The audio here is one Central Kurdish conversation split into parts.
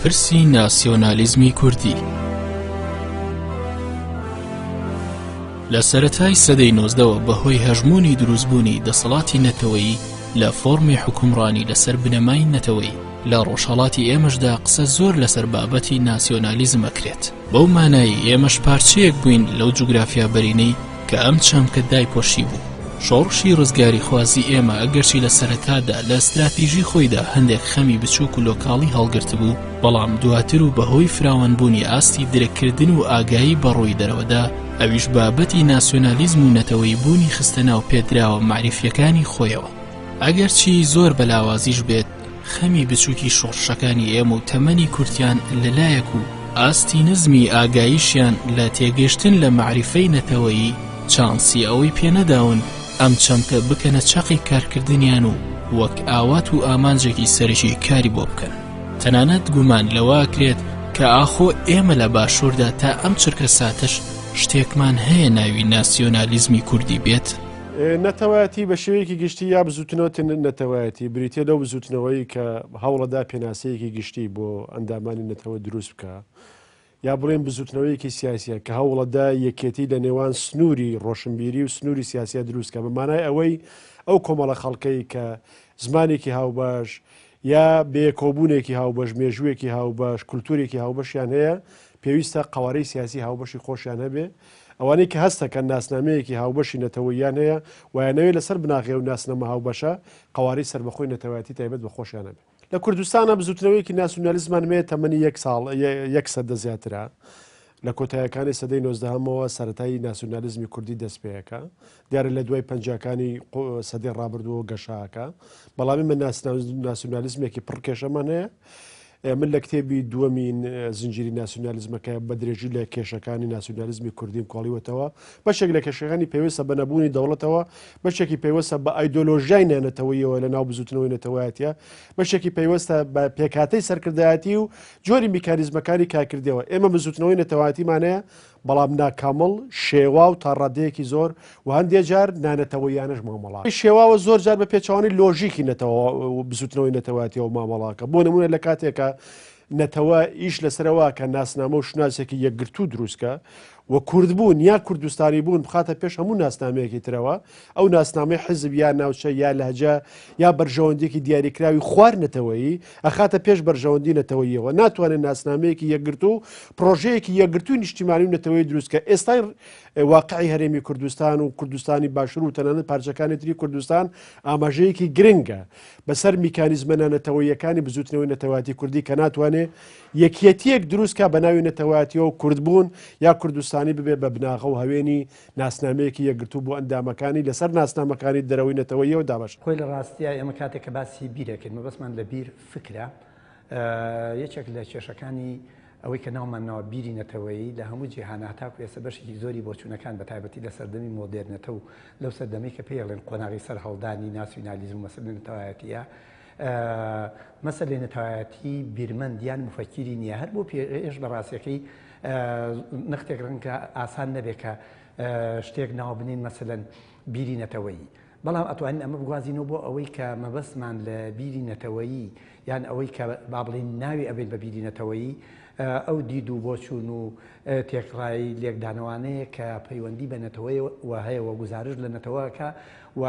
پرسی ناسیۆنالیزمی کوردی لە سەرەتای سەدەی نۆزدەوە بەهۆی هەژموونی دروستبوونی دەسەڵاتی نەتەوەیی لە فۆڕمی حوکمڕانی لەسەر بنەمای نەتەوەیی لە ڕۆژهەڵاتی ئێمەشدا قسە زۆر لەسەر بابەتی ناسیۆنالیزم ئەکرێت بەو مانایەی ئێمەش پارچەیەک بووین لەو جوگرافیا بەرینەی کە ئەم چەمکە دایپۆشیبوو. شۆڕشی ڕزگاریخوازی ئێمە ئەگەرچی لە سەرەتادا لە ستراتیژی خۆیدا هەندێک خەمی بچووک و لۆکاڵی هەڵگرتبوو، بەڵام دواتر و بەهۆی فراوانبوونی ئاستی درککردن و ئاگایی بەڕووی دەرەوەدا، ئەویش بابەتی ناسیۆنالیزم و نەتەوەییبوونی خستە ناو پێدراوە مەعریفییەکانی خۆیەوە. ئەگەرچی زۆر بە لاوازیش بێت، خەمی بچووکی شۆڕشەکانی ئێمە و تەمەنی کورتیان لە لایەک و ئاستی نزمی ئاگاییشیان لە تێگەشتن لە مەعریفەی نەتەوەیی چانسی ئەوەی پێ نەداون ئەم چەمکە بکەنە چەقی کارکردنیان و وەک ئاوات و ئامانجێکی سەرەکی کاری بۆ بکەن. تەنانەت گومان لەوە ئەکرێت کە ئاخۆ ئێمە لە باشووردا تا ئەم چرکە ساتەش شتێکمان هەیە ناوی ناسیۆنالیزمی کوردی بێت؟ نەتەوایەتی بە شێوەیەکی گشتی یا بزوتنەوە نەتەوایەتی بریتە لەو بزوتنەوەی کە هەوڵەدا پێناسەیەکی گشتی بۆ ئەندامانی نەتەوە دروست بکە یا بڵێن بزوتنەوەیەکی سیاسیە کە هەوڵەدا یەکێتی لە نێوان سنووری ڕۆشنبیری و سنووری سیاسە دروستکە بە مانای ئەوەی ئەو کۆمەڵە خەڵکەی کە زمانێکی هاوبەش یا بەیەکەوبوونێکی هاوبەش، مێژوویەکی هاوبەش، کولتوورێکی هاوبەشیان هەیە، پێویستە قەوارەی سیاسی هاوبەشی خۆشیان هەبێ. ئەوانەی کە هەست دەکەن ناسنامەیەکی هاوبەشی نەتەوەییان هەیە و ئەیانەوێ لەسەر بناغەی ئەو ناسنامە هاوبەشە قەوارەی سەربەخۆی نەتەوایەتی تایبەت بە خۆشیان هەبێ. لە کوردستانا بزووتنەوەیەکی ناسیونالیزمان هەیە تەمەنی یەک ساڵ، یەک سەدە زیاترە. لە کۆتایەکانی سەدەی نۆزدەهەمەوە سەرەتای ناسیونالیزمی کوردی دەست پێ ئەکا. دیارە لە دوای پەنجاکانی سەدەی ڕابردووەوە گەشە ئەکا. بەڵام ئێمە ناسیونالیزمێکی پڕ کێشەمان هەیە. من لە کتێبی دووەمین زنجیری ناسیونالیزمەکە بە درێژی لە کێشەکانی ناسیونالیزمی کوردیم کۆڵیوەتەوە. بەشێک لە کێشەکانی پەیوەستە بە نەبوونی دەوڵەتەوە، بەشێکی پەیوەستە بە ئایدۆلۆژیای نانەتەوەییەوە لە ناو بزووتنەوەی نەتەوایەتیە، بەشێکی پەیوەستە بە پێکهاتەی سەرکردایەتی و جۆری میکانیزمەکانی کارکردەوە. ئێمە بزوتنەوەی نەتەوایەتیمان هەیە، بەڵام ناکامڵ، شێواو تا ڕادەیەکی زۆر و هەندێ جار نانەتەوەییانەش مامەڵە. شێواوە زۆر جار بە پێچەوانەی لۆژیکی نەتەوە بزوتنەوەی نەتەوایەتیەوە مامەڵەکە. بۆ نمونە لە کاتێکا نەتەوە ئیش لەسەرەوە کە ناسنامە و شوناسێکی یەکگرتوو دروستکە و کوردبوون یا کوردستانی بوون بخاتە پێش هەموو ناسنامەیەکی ترەوە، ئەو ناسنامەی حیزب یا ناوچە یا لەهجە یا بەرژەوەندیەکی دیاریکراوی خوار نەتەوەیی ئەخاتە پێش بەرژەوەندی نەتەوەییەوە، ناتوانێت ناسنامەیەکی یەکگرتوو و پڕۆژەیەکی یەکگرتووی نیشتیمانی و نەتەوەیی دروست کە ئێستای واقعی هەرێمی کوردستان و کوردستانی باشوور و تەنانەت پارچەکانی تری کوردستان ئاماژەیەکی گرنگە بەسەر میکانیزمە نانەتەوەییەکانی بزووتنەوەی نەتەوایەتی کوردی کە ناتوانێت یەکیەتیەک دروست کا بە ناوی نەتەوایەتیەوە کوردبوون یا کوردستانی ببێ بە بناغە و هەوێنی ناسنامەیەکی یەکگرتوو بۆ ئەندامەکانی لەسەر ناسنامەکانی دەرەوەی نەتەوەییەوە دابەش. خۆی لە ڕاستیا ئێمە کاتێک کە باسی بیر ئەکەین مەبەستمان لە بیر فکرە، یەکێک لە کێشەکانی ئەوەی کە ناومان ناوە بیری نەتەوەیی لە هەموو جیهانا هەتاکو ئێستا بەشێکی زۆری بۆچوونەکان بە تایبەتی لە سەردەمی مۆدێرنەتە و لەو سەردەمەی کە پێی ئەڵێن قۆناغی سەرهەڵدانی ناسیونالیزم و مەسەلەی نەتەوایەتییە مەسەلەی نەتەوایەتی بیرمەند یان موفەکیری نییە هەر بۆ پێش بە ڕاستیەکەی نەختێک ڕەنگە ئاسان نەبێ کە شتێک ناو بنین مەسەلەن بیری نەتەوەیی بەڵام ئەتوانین ئەمە بگوازینەوە بۆ ئەوەی کە مەبەستمان لە بیری نەتەوەیی یان ئەوەی کە با بڵێین ناوی ئەبەین بە بیری نەتەوەیی ئەو دید و بۆچوون و تێکڕای لێکدانەوانەیە کە پەیوەندی بە نەتەوەیەوە هەیە و گوزارشت لە نەتەوە ئەکا و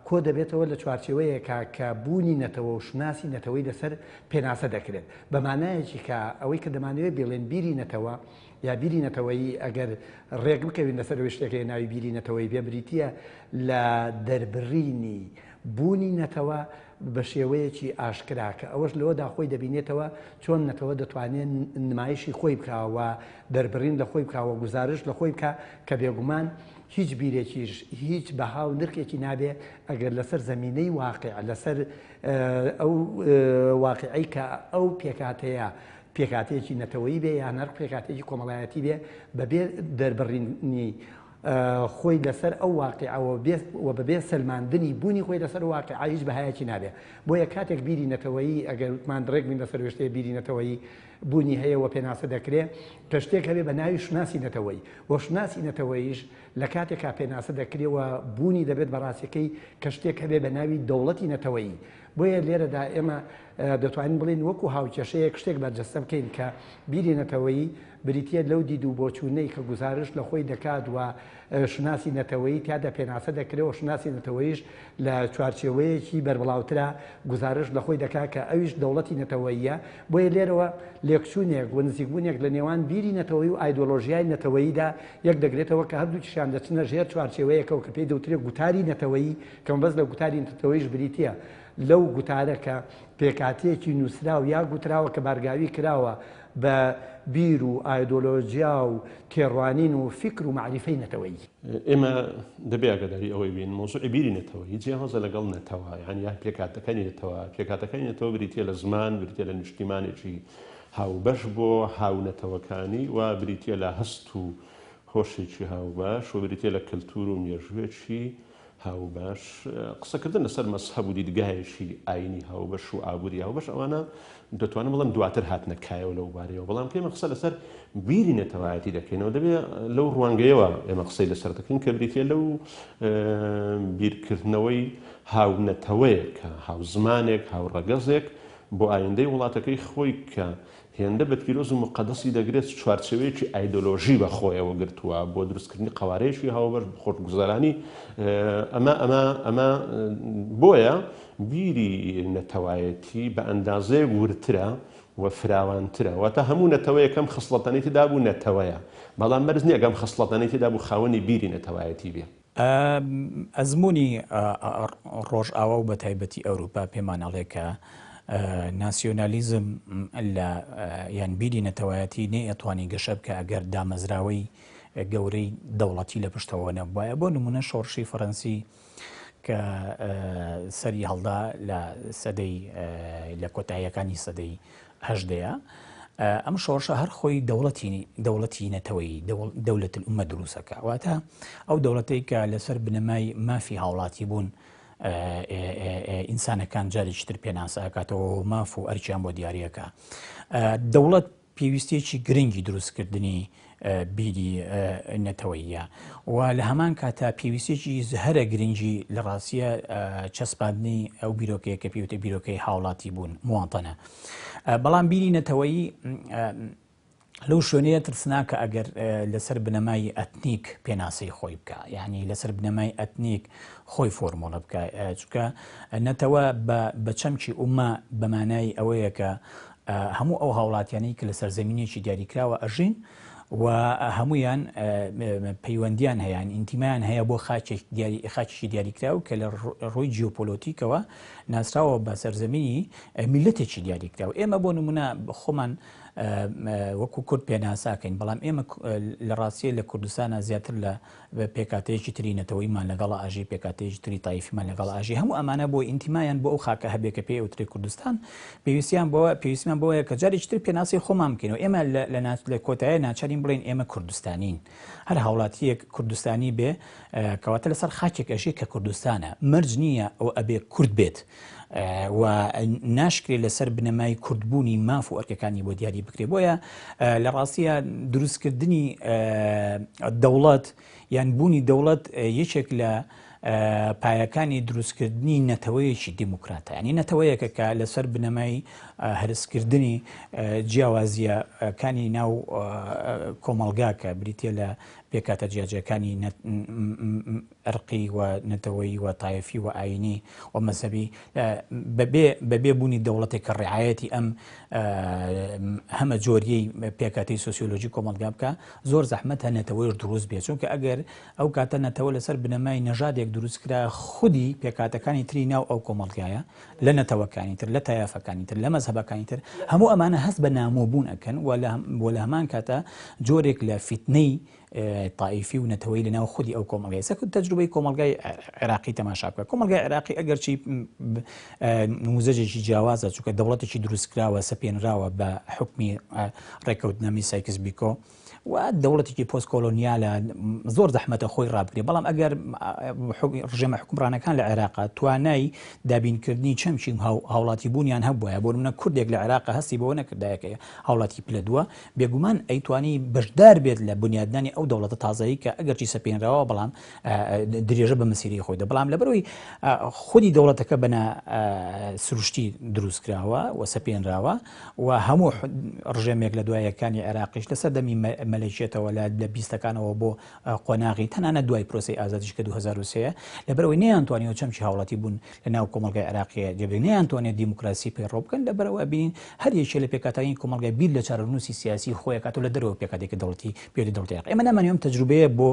کۆ دەبێتەوە لە چوارچێوەیەکا کە بوونی نەتەوە و شوناسی نەتەوەی لەسەر پێناسە دەکرێت. بە مانایەکی کە ئەوەی کە دەمانەوێت بیڵێین بیری نەتەوە یا بیری نەتەوەیی ئەگەر ڕێک بکەوین لەسەر ئەوەی شتێک هەیە ناوی بیری نەتەوەیی بێ بریتییە لە دەربڕینی بوونی نەتەوە بە شێوەیەکی ئاشکرا کە ئەوەش لەوەدا خۆی دەبینێتەوە چۆن نەتەوە دەتوانێت نمایشی خۆی بکا و دەربڕین لە خۆی بکا و گوزارشت لە خۆی بکا کە بێگومان هیچ بیرێکیش هیچ بەها و نرخێکی نابێ ئەگەر لەسەر زەمینەی واقع لەسەر ئەو واقعەی کە ئەو پێکهاتەیە پێکهاتەیەکی نەتەوەیی بێ یان هەر پێکهاتەیەکی کۆمەڵایەتی بێ بەبێ دەربڕینی خۆی لەسەر ئەو واقیعەوە و بەبێ سەلماندنی بوونی خۆی لەسەر واقیع هیچ بەهایەکی نابێ. بۆیە کاتێک بیری نەتەوەیی ئەگەر وتمان ڕێک بین لەسەر وێشتەیە بیری نەتەوەیی. بوونی هەیە و پێناسە دەکرێ کە شتێک هەبێ بە ناوی شوناسی نەتەوەیی و شوناسی نەتەوەییش لە کاتێکا پێناسە دەکرێ و بوونی دەبێت بە ڕاستیەکەی کە شتێک هەبێ بە ناوی دەوڵەتی نەتەوەیی. بۆیە لێرەدا ئێمە دەتوانین بڵێین وەکو هاوکێشەیەک شتێک بەرجەستە بکەین کە بیری نەتەوەیی بریتییە لەو دید و بۆچوونەی کە گوزارشت لە خۆی دەکات و شوناسی نەتەوەیی تیادا پێناسە دەکرێ و شوناسی نەتەوەییش لە چوارچێوەیەکی بەربڵاوترا گوزارشت لە خۆی دەکات کە ئەویش دەوڵەتی نەتەوەییە. بۆیە لێرەوە لێکچوونێک و نزیکبوونێک لە نێوان بیری نەتەوەیی و ئایدۆلۆژیای نەتەوەییدا یەک دەگرێتەوە کە هەردووکیشیان دەچنە ژێر چوارچێوەیەکەوە کە پێی دەوترێ گوتاری نەتەوەیی کە مەبەست لە گوتاری نەتەوەییش بریتییە لەو گوتارە کە پێکهاتەیەکی نووسراو یا گوتراوە کە بارگاوی کراوە بە بیر و ئایدۆلۆژیا و تێڕوانین و فیکر و مەعریفەی نەتەوەیی. ئێمە دەبێ ئاگاداری ئەوەی بین مەوزوعی بیری نەتەوەیی جیاوازە لەگەڵ نەتەوە یان یا پێکهاتەکانی نەتەوە. پێکهاتەکانی نەتەوە بریتییە لە زمان، بریتییە لە نیشتیمانێکی هاوبەش بۆ هاونەتەوەکانی و بریتییە لە هەست و هۆشێکی هاوبەش و بریتییە لە کەلتوور و مێژووێکی هاوبەش، قسەکردن لەسەر مەزهەب و دیدگایەکی ئاینی هاوبەش و ئابووری هاوبەش ئەوانە دەتوانم بڵێم دواتر هاتنە کایەوە لەو بارەیەوە، بەڵام کە ئێمە قسە لەسەر بیری نەتەوایەتی دەکەینەوە دەبێ لەو ڕوانگەیەوە ئێمە قسەی لەسەر دەکەین کە بریتییە لەو بیرکردنەوەی هاونەتەوەیەک کە هاوزمانێک هاوڕەگەزێک بۆ ئایندەی وڵاتەکەی خۆی کە هێندە بە پیرۆز و موقەدەسی دەگرێت چوارچێوەیەکی ئایدۆلۆژی بە خۆیەوە گرتووە بۆ دروستکردنی قەوارەیەکی هاوبەش بۆ خۆشگوزەرانی ئەمە ئەمە ئەمە بۆیە بیری نەتەوایەتی بە ئەندازەیەک وردترە و فراوانترە واتە هەموو نەتەوەیەک ئەم خسڵەتانەی تێدا بوو نەتەوەیە بەڵام مەرج نییە ئەم خسڵەتانەی تێدا بوو خاوەنی بیری نەتەوایەتی بێ. ئەزموونی ڕۆژئاوا و بەتایبەتی ئەوروپا پێمان ئەڵێ کە ناسیۆنالیزم لە یان بیری نەتەوایەتی نەیئەتوانی گەشە بکە ئەگەر دامەزراوەی گەورەی دەوڵەتی لە پشتەوە نەبوایە. بۆ نمونە شۆڕشی فەرەنسی کە سەری هەڵدا لە سەدەی لە کۆتاییەکانی سەدەی هەژدەیە ئەم شۆڕشە هەر خۆی دەوڵەتی دەوڵەتی نەتەوەیی دەولەت الامە دروستەکە واتە ئەو دەوڵەتەی کە لەسەر بنەمای مافی هاوڵاتی بوون ئینسانەکان جارێکی تر پێناسە ئەکاتەوە و ماف و ئەرکیان بۆ دیاریەکە دەوڵەت پێویستیەکی گرنگی دروستکردنی بیری نەتەوەییە و لە هەمان کاتا پێویستیەکی هەرە گرنگی لە ڕاستیە چەسپاندنی ئەو بیرۆکەیە کە پێوتە بیرۆکەی هاوڵاتی بوون مواتەنە بەڵام بیری نەتەوەیی لەو شوێنەیە ترسناکە ئەگەر لەسەر بنەمای ئەتنیک پێناسەی خۆی بکە یعنی لەسەر بنەمای ئەتنیک خۆی فۆرمۆڵە بکە چونکە نەتەوە بە چەمکی ئومە بەمانای ئەوەیە کە هەموو ئەو هاوڵاتیانەی کە لە سەرزەمینێکی دیاریکراوە ئەژین و هەمویان پەیوەندیان هەیە ئینتیمایان هەیە بۆ خاچێک دیاری خاچێکی دیاریکراو کە لە ڕووی جیۆپۆلۆتیکەوە ناسراوە بە سەرزەمینی میلەتێکی دیاریکراو ئێمە بۆ نمونە خۆمان وەکو کورد پێناساکەین بەڵام ئێمە لە ڕاستیە لە کوردستانە زیاتر لە پێکهاتەیەکی تری نەتەوەییمان لەگەڵا ئەژی، پێکهاتەیەکی تری تایفیمان لەگەڵا ئەژی، هەموو ئەمانە بۆ ئینتیمایان بۆ ئەو خاکە هەبێ کە پێی ئەوترێ کوردستان، پێویستیان بەوە، پێویستیمان بەوەیە کە جارێکی تر پێناسەی خۆمان بکەینەوە. ئێمە لە لە لە کۆتاییا ناچارین بڵێین ئێمە کوردستانین. هەر هاوڵاتییەک کوردستانی بێ، کەواتە لەسەر خاکێک ئەژێ کە کوردستانە. مەرج نییە ئەو ئەبێ کورد بێت. و ناشکرێ لەسەر بنەمای کوردبوونی ماف و ئەرکەکانی بۆ دیاری بکرێ. بۆیە لە ڕاستیە دروستکردنی دەوڵەت یان بوونی دەوڵەت یەکێک لە پایەکانی دروستکردنی نەتەوەیەکی دیموکراتە ینی نەتەوەیەکە کە لەسەر بنەمای هەرسکردنی جیاوازیەکانی ناو کۆمەڵگا کە بریتە لە پێکاتە جیاجیەکانی عرقی و نەتەوەیی و تایفی و ئایینی و مەزهەبی بەبێ بەبێ بوونی دەوڵەتێک کە ڕعایەتی ئەم هەمە جۆریەی پێکهاتەی سۆسیۆلۆژی کۆمەڵگا بکە زۆر زەحمەتە نەتەوەیش دروست بێت چونکە ئەگەر ئەو کاتە نەتەوە لەسەر بنەمای نەژادێک دروست کرا خودی پێکهاتەکانی تری ناو ئەو کۆمەڵگایە لە نەتەوەکانی تر لە تایەفەکانی تر لە مەزهەبەکانی تر هەموو ئەمانە هەست بە نامۆبوون ئەکەن و لە هەمان کاتە جۆرێک لە فیتنەی تائیفی و نەتەوەیی لە ناو خودی ئەو کۆمەڵگای سەر تەجروبەی کۆمەڵگای عێراقی تەماشا بکە کۆمەڵگای عێراقی ئەگەرچی نموزەجێکی جیاوازە چونکە دەوڵەتێکی دروستکراوە سەپێنراوە بە حکمی ڕێککەوتنامی سایکس بیکۆ و دەوڵەتێکی پۆست کۆلۆنیالە زۆر زەحمەتە خۆی ڕابگرێ بەڵام ئەگەر ڕژێمە حکومڕانەکان لە عێراق توانای دابینکردنی چەمکی هاوڵاتی بوونیان هەبووە بۆ منە کوردێک لە عێراق هەستی بەوە نەکردایەکەیە هاوڵاتی پلە دووە بێگومان ئەیتوانی بەشدار بێت لە بنیادنانی ئەو دەوڵەتە تازەیە کە ئەگەرچی سەپێنراوە بەڵام درێژە بە مەسیری خۆی دە بەڵام لەبەرەوەی خودی دەوڵەتەکە بەنا سروشتی دروستکراوە و سەپێنراوە و هەموو ڕژێمێک لە دوایەکانی عێراقیش لە سەردەمی مەلەکیەتەوە لە بیستەکانەوە بۆ قۆناغی تەنانەت دوای پرۆسەی ئازادیش کە 2023 لەبەرئەوەی نەیانتوانیوە چەمکی هاوڵاتی بوون لە ناو کۆمەڵگای عێراقیە جێبەجێ نەیانتوانیوە دیموکراسی پەیڕەو بکەن لەبەرئەوە ئەبینین هەر یەکێ لە پێکهاتەکانی کۆمەڵگای بیر لە چارەنووسی سیاسی خۆی ئەکاتەوە لە دەرەوە پێکهاتەیەکی دەوڵەتی پێوەندی دەوڵەتی عێراق ئێمە نامانەوێ ئەم تەجروبەیە بۆ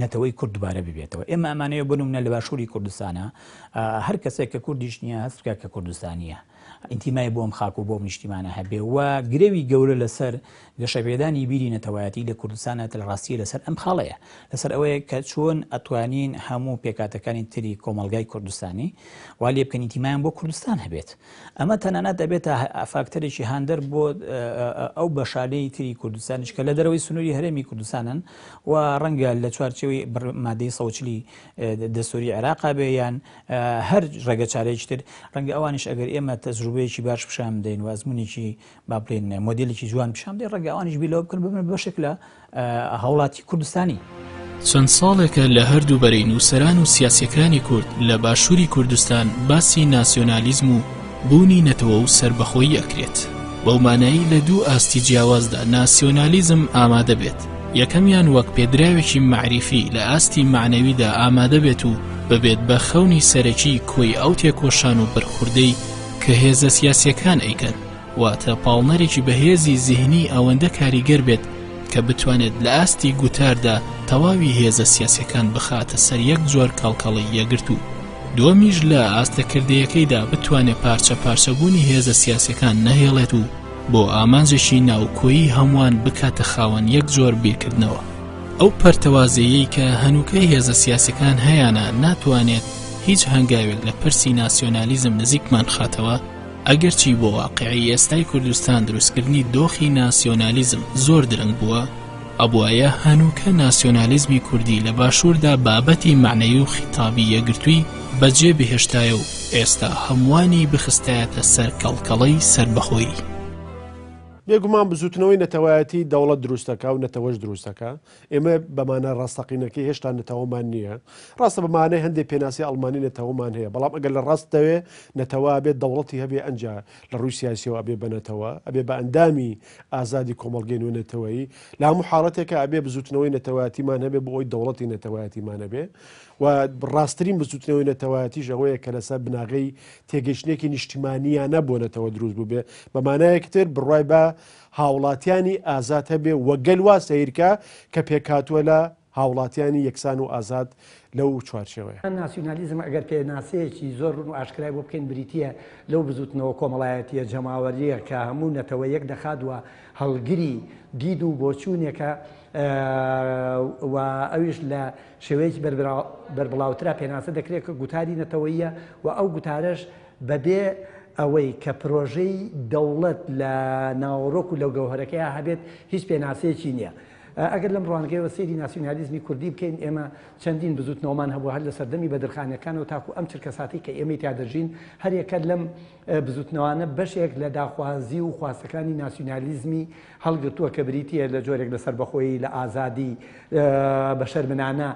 نەتەوەی کورد دووبارە ببێتەوە ئێمە ئەمانەوێ بۆ نمونە لە باشووری کوردستانە هەر کەسێک کە کوردیش نییە هەست بکات کە کوردستانیە ئینتیمای بۆ ئەم خاک و بۆ ئەم نیشتیمانە هەبێ و گرەوی گەورە لەسەر گەشەپێدانی بیری نەتەوایەتی لە کوردستانە لە ڕاستیە لەسەر ئەم خاڵەیە لەسەر ئەوەیە کە چۆن ئەتوانین هەموو پێکاتەکانی تری کۆمەڵگای کوردستانی وا لێ بکەین ئینتیمایان بۆ کوردستان هەبێت ئەمە تەنانەت دەبێتە فاکتەرێکی هاندەر بۆ ئەو بەشانەی تری کوردستانیش کە لە دەرەوەی سنووری هەرێمی کوردستانن و ڕەنگە لە چوارچێوەی مادەی 140 دەستوری عێراقا بێ یان هەر ڕێگە چارەیەکی تر ڕەنگە ئەوانیش ئەگەر ئێمە تەجروبەیەکی باش پیشان بدەین و ئەزمونێکی با بڵێن مۆدێلێکی جوان پیشان بدەین ڕەنگە ئەوانیش بیر لەوە بکەن ببنە بەشێک لە هاوڵاتی کوردستانی. چەند ساڵێکە لە هەردوو بەرەی نووسەران و سیاسیەکانی کورد لە باشووری کوردستان باسی ناسیۆنالیزم و بوونی نەتەوە و سەربەخۆیی ئەکرێت بەو مانایەی لە دوو ئاستی جیاوازدا ناسیۆنالیزم ئامادە بێت یەکەمیان وەک پێدراوێکی مەعریفی لە ئاستی مەعنەویدا ئامادە بێت و ببێت بە خەونی سەرەکی کۆی ئەو تێکۆشان و بەرخوردەی کە هێزە سیاسیەکان ئەیکەن واتە پاڵنەرێکی بەهێزی زیهنی ئەوەندە کاریگەر بێت کە بتوانێت لە ئاستی گوتاردا تەواوی هێزە سیاسیەکان بخاتە سەر یەک جۆر کەڵکەڵەی یەکگرتوو. دووەمیش لە ئاستە کردەیەکەیدا بتوانێت پارچە پارچەبوونی هێزە سیاسیەکان نەهێڵێت و بۆ ئامانجێکی ناوکۆیی هەمووان بکاتە خاوەن یەک جۆر بیرکردنەوە. ئەو پەرتەوازەیەی کە هەنووکە هێزە سیاسیەکان هەیانە ناتوانێت هیچ هەنگاوێک لە پرسی ناسیۆنالیزم نزیکمان خاتەوە، ئەگەرچی بۆ واقیعی ئێستای کوردستان دروستکردنی دۆخی ناسیۆنالیزم زۆر درەنگ بووە، ئەبوایە هەنووکە ناسیۆنالیزمی کوردی لە باشووردا بابەتی مەعنەوی و خیتابی یەکگرتووی بەجێ بهێشتایە و ئێستا هەمووانی بخستایەتە سەر کەڵکەڵەی سەربەخۆیی. بێگومان بزووتنەوەی نەتەوایەتی دەوڵەت دروست دەکا و نەتەوەش دروست دەکا. ئێمە بە مانا ڕاستەقینەکەی هێشتا نەتەوەمان نییە. ڕاستە بە مانای هەندێ پێناسەی ئەڵمانی نەتەوەمان هەیە، بەڵام ئەگەر لە ڕاست دەوێ نەتەوە ئەبێ دەوڵەتی هەبێ ئەنجا لە ڕووی سیاسیەوە ئەبێ بە نەتەوە، ئەبێ بە ئەندامی ئازادی کۆمەڵگەی نوێ نەتەوەیی. لە هەموو حاڵەتێکا ئەبێ بزووتنەوەی نەتەوایەتیمان هەبێ بۆ ئەوەی دەوڵەتی نەتەوایەتیمان هەبێ و ڕاستترین بزووتنەوەی نەتەوایەتیش ئەوەیە کە لەسەر بناغەی تێگەیشتنێکی نیشتیمانیانە بۆ نەتەوە دروست بووبێ. بە مانایەکی تر بڕوای بە هاوڵاتیانی ئازاد هەبێ و گەل وا سەیرکا کە پێکهاتووە لە هاوڵاتیانی یەکسان و ئازاد لەو چوارچێوەیە. ناسیونالیزم ئەگەر پێناسەیەکی زۆر ڕوون و ئاشکرای بۆ بکەین بریتییە لەو بزووتنەوە کۆمەڵایەتییە جەماوەرییە کە هەموو نەتەوە یەک دەخات و هەڵگری دید و بۆچوونێکە و ئەویش لە شێوەیەکی بەربڵاوترا پێناسە دەکرێت کە گوتاری نەتەوەییە و ئەو گوتارەش بەبێ ئەوەی کە پرۆژەی دەوڵەت لە ناوەڕۆک و لە گەوهەرەکەیا هەبێت هیچ پێناسەیەکی نییە. ئەگەر لەم ڕوانگەیەوە سەیری ناسیونالیزمی کوردی بکەین ئێمە چەندین بزوتنەوەمان هەبووە هەر لە سەردەمی بەدرخانیەکانەوە تاکو ئەم چرکەساتەی کە ئێمەی تیا دەژین هەریەکە لەم بزوتنەوانە بەشێک لە داخوازی و خواستەکانی ناسیونالیزمی هەڵگرتووە کە بریتییە لە جۆرێک لە سەربەخۆیی، لە ئازادی، بە شەرمنانە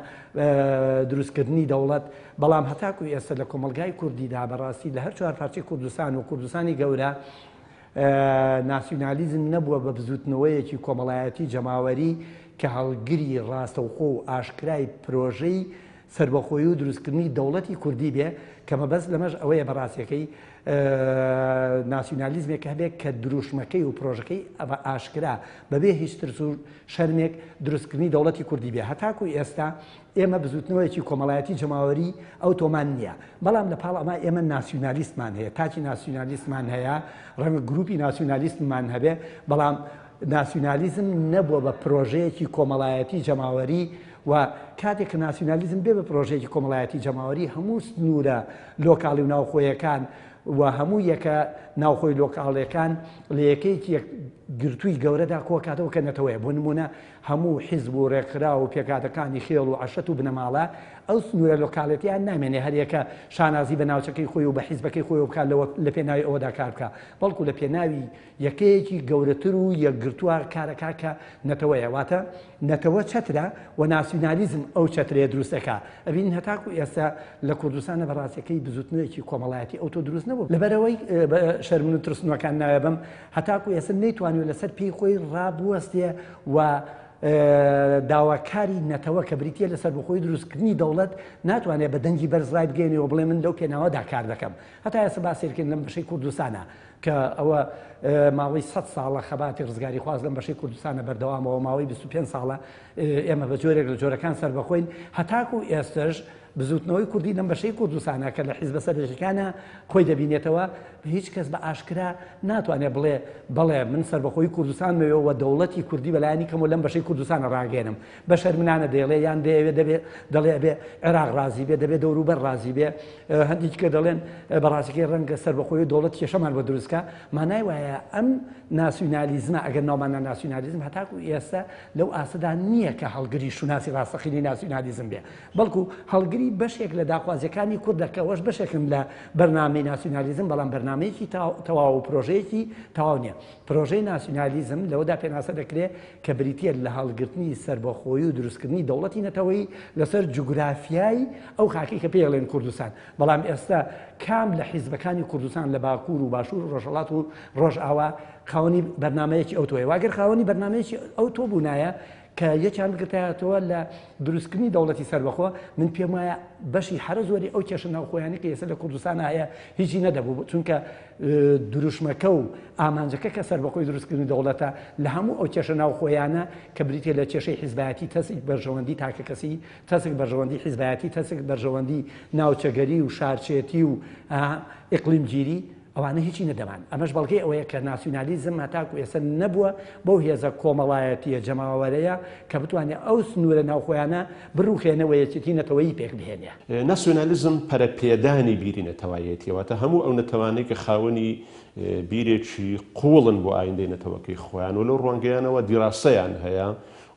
دروستکردنی دەوڵەت، بەڵام هەتاکو ئێستا لە کۆمەڵگای کوردیدا بەڕاستی لە هەر چوار پارچەی کوردستان و کوردستانی گەورە ناسیونالیزم نەبووە بە بزوتنەوەیەکی کۆمەڵایەتی جەماوەری کە هەڵگری ڕاستەوخۆ و ئاشکرای پرۆژەی سەربەخۆیی و دروستکردنی دەوڵەتی کوردی بێ، کە مەبەست لەمەش ئەوەیە بە ڕاستیەکەی ناسیونالیزمێک هەبێ کە دروشمەکەی و پرۆژەکەی بە ئاشکرا بەبێ هیچ ترس و شەرمێک دروستکردنی دەوڵەتی کوردی بێ. هەتاکو ئێستا ئێمە بزوتنەوەیەکی کۆمەڵایەتی جەماوەری ئەوتۆمان نییە، بەڵام لە پاڵ ئەمە ئێمە ناسیونالیستمان هەیە، تاکی ناسیونالیستمان هەیە، ڕەنگە گروپی ناسیونالیستمان هەبێ، بەڵام. ناسیونالیزم نەبووە بە پرۆژەیەکی کۆمەڵایەتی جەماوەری و کاتێک کە ناسیونالیزم بێ بە پرۆژەیەکی کۆمەڵایەتی جەماوەری هەموو سنوورە لۆکاڵی و ناوخۆیەکان و هەموو یەکە ناوخۆی لۆکاڵیەکان لە یەکەیەکی یەکگرتووی گەورەدا کۆکاتەوە کە نەتەوەیە. بۆ نموونە هەموو حیزب و ڕێکخراو و پێکهاتەکانی خێڵ و عەشرەت و بنەماڵە ئەو سنوورە لۆکالێتیان نامێنێ هەریەکە شانازی بە ناوچەکەی خۆی و بە حیزبەکەی خۆیەوە بکات لەوە لە پێناوی ئەوەدا کار بکا بەڵکو لە پێناوی یەکەیەکی گەورەتر و یەکگرتووە کارەکا کە نەتەوەیە واتە نەتەوە چەترە و ناسیونالیزم ئەو چەترەیە دروست ئەکا ئەبینین هەتاکو ئێستا لە کوردستانە بە ڕاستیەکەی بزوتنەوەیەکی کۆمەڵایەتی ئەوتۆ دروست نەبوو لەبەرئەوەی بە شەرمن و ترسنۆکان ناوێبم هەتاکو ئێستا نەیتوانیوە لەسەر پێی خۆی ڕابوەستێ و داواکاری نەتەوە کە بریتیە لە سەربەخۆی دروستکردنی دەوڵەت ناتوانێت بە دەنگی بەرز ڕایبگەیەنێ و بڵێ من لەو پێناوەدا کار دەکەم هەتا ئێستا با سەیرکەین لەم بەشەی کوردستانە کە ئەوە ماوەی سە ساڵە خەباتی ڕزگاریخواز لەم بەشەی کوردستانە بەردەوامەوە ماوەی 25 ساڵە ئێمە بە جۆرێک لە جۆرەکان سەربەخۆین هەتاکو ئێستش بزوتنەوەی کوردی لەم بەشەی کوردستانە کە لە حیزبە سەرەکیەکانە خۆی دەبینێتەوە هیچ کەس بە ئاشکرا ناتوانێت بڵێ بەڵێ من سەربەخۆی کوردستان مەوێ و دەوڵەتی کوردی بەلایەنی کەمەوە لەم بەشەی کوردستانە ڕاگەێنم بە شەرمنانە دەیڵێ یان دەیەوێ دەبێ دەڵێ ئەبێ عێراق ڕازی بێ دەبێ دەوروبەر ڕازی بێ هەندێکی کە دەڵێن بەڕاستەکەی ڕەنگە سەربەخۆی و دەوڵەت کێشەمان بۆ دروستکە مانای وایە ئەم ناسیونالیزمە ئەگەر ناومانە ناسیونالیزم هەتاکو ئێستا لەو ئاستەدا نییە کە هەڵگری شوناسی ڕاستەقینەی ناسیونالیزم بێ بەڵکو هەڵگری بەشێک لە داخوازیەکانی کوردە کە ئەوەش بەشێکن لە بەرنامەی ناسیونالیزم بەڵام بەرنامەیەکی تەواو و پرۆژەیەکی تەواو نییە پرۆژەی ناسیونالیزم لەوەدا پێناسە دەکرێت کە بریتییە لە هەڵگرتنی سەربەخۆیی و دروستکردنی دەوڵەتی نەتەوەیی لەسەر جوگرافیای ئەو خاکەی کە پێی ئەڵێن کوردستان. بەڵام ئێستا کام لە حیزبەکانی کوردستان لە باکوور و باشوور و ڕۆژهەڵات و ڕۆژئاوا خاوەنی بەرنامەیەکی ئەوتۆیە؟ وە ئەگەر خاوەنی بەرنامەیەکی ئەوتۆ بوونایە کە یەکیان بگرتایەتەوە لە دروستکردنی دەوڵەتی سەربەخۆ، من پێم وایە بەشی هەرە زۆری ئەو کێشە ناوخۆیانەی کە ئێستا لە کوردستانا هەیە هیچی نەدەبوو، چونکە دروشمەکە و ئامانجەکە کە سەربەخۆی دروستکردنی دەوڵەتە لە هەموو ئەو کێشە ناوخۆیانە کە بریتیە لە کێشەی حیزبایەتی تەسک بەرژەوەندی تاکەکەسی تەسک بەرژەوەندی حیزبایەتی تەسک بەرژەوەندی ناوچەگەری و شارچێتی و ئیقلیمگیری ئەوانە هیچی نەدەمان. ئەمەش بەڵگەی ئەوەیە کە ناسیونالیزم هەتاکو ئێستا نەبووە بەو هێزە کۆمەڵایەتییە جەماوەرەیە کە بتوانێت ئەو سنوورە ناوخۆیانە بڕوخێنێ و یەکێتی نەتەوەیی پێک بهێنێ. ناسیونالیزم پەرەپێدانی بیری نەتەوایەتیە، واتە هەموو ئەو نەتەوانەی کە خاوەنی بیرێکی قووڵن بۆ ئایندەی نەتەوەکەی خۆیان و لەو ڕوانگەیانەوە دیراسەیان هەیە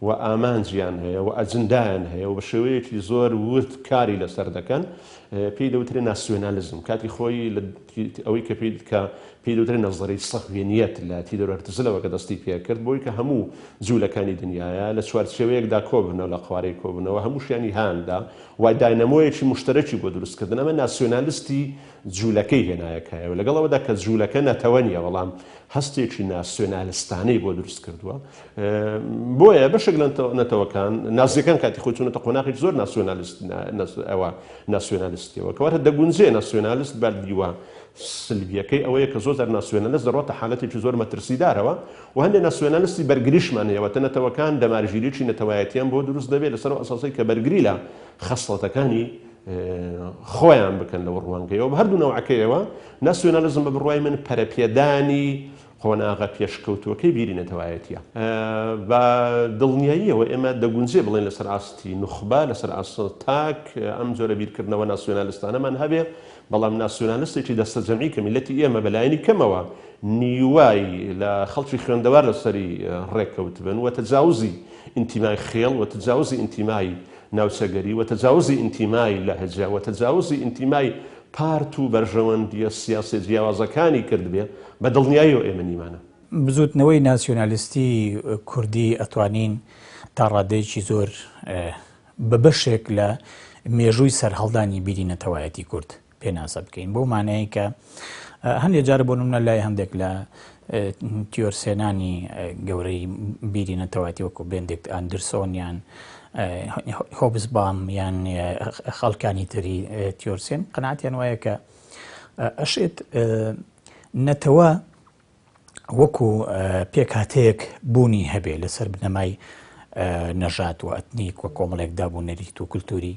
و ئامانجیان هەیە و ئەجندایان هەیە و بە شێوەیەکی زۆر ورد کاری لەسەر دەکەن پێی دەوترێ ناسیۆنالیزم کاتی خۆی لە ئەوەی کە پێی کە پێی دەوترێ نەزەری سەهوێنیەت لە تیدۆر هەرتزلەوە کە دەستی پێکرد بۆی کە هەموو جوولەکانی دنیاە لە چوارچێوەیەکدا کۆبنەوە لە قوارەی کۆبنەوە هەمووشیانی هاندا و داینەمۆیەکی مشتەرەکی بۆ دروستکردن ئەمە ناسیۆنالستی جوولەکەی هێنایە کایەوە لەگەڵ ئەوەدا کە جوولەکە نەتەوە نییە بەڵام هەستێکی ناسیۆنالستانەی بۆ دروست کردووە بۆیە بەشێک لە نەتەوەکان نازیەکان کاتی خۆی چوونەتە قۆناغێکی زۆر ناسیۆنالیست ئەوە ناسیۆنالیستیەوە کەواتە دەگونجێ ناسیۆنالیست بە دیوە سلبیەکەی ئەوەیە کە زۆر جار ناسیۆنالیست دەڕۆتە حالەتێکی زۆر مەترسیدارەوە و هەندێک ناسیۆنالیستی بەرگریشمان هەیە واتە نەتەوەکان دەمارگیریی نەتەوایەتیان بۆ دروست دەبێت لەسەر ئەو ئەساسەی کە بەرگری لە خەسڵەتەکانی خۆیان بکەن لەو ڕوانگەیەوە بە هەردوو نەوعەکەیەوە ناسیۆنالیزم بە بڕوای من پەرەپێدانی قۆناغە پێشکەوتووەکەی بیری نەتەوایەتییە. بە دڵنیاییەوە ئێمە دەگونجێ بڵێین لەسەر ئاستی نوخبە، لەسەر ئاست تاک ئەم جۆرە بیرکردنەوە ناسیۆنالستانەمان هەبێ، بەڵام ناسیۆنالستێکی دەستەجەمعی کە میللەتی ئێمە بە لایەنی کەمەوە نیوەی لە خەڵکی خوێندەوار لەسەری ڕێککەوتبن و تەجاوزی ئینتیمای خێڵ و تەجاوزی ئینتیمای ناوچەگەری و تەجاوزی ئینتیمای لەهجە و تەجاوزی ئینتیمای پارت و بەرژەوەندییە سیاسیە جیاوازەکانی کردبێ، بە دڵنیاییەوە ئێمە نیمانە. بزووتنەوەی ناسیۆنالیستی کوردی ئەتوانین تا ڕادەیەکی زۆر بە بەشێک لە مێژووی سەرهەڵدانی بیری نەتەوایەتی کورد پێناسە بکەین بەو مانایەی کە هەندێک جار بۆ نمونە لای هەندێک لە تیۆرسێنانی گەورەی بیری نەتەوایەتی وەکو بێندێکت ئەندرسۆن یان هۆبزبام یان خەڵکانی تری تیۆرسێن قەناعەتیان وایە کە ئەشێت نەتەوە وەکو پێکهاتەیەک بوونی هەبێ لەسەر بنەمای نەژاد و ئەتنیک و کۆمەڵێک داب و نەریت و کولتوری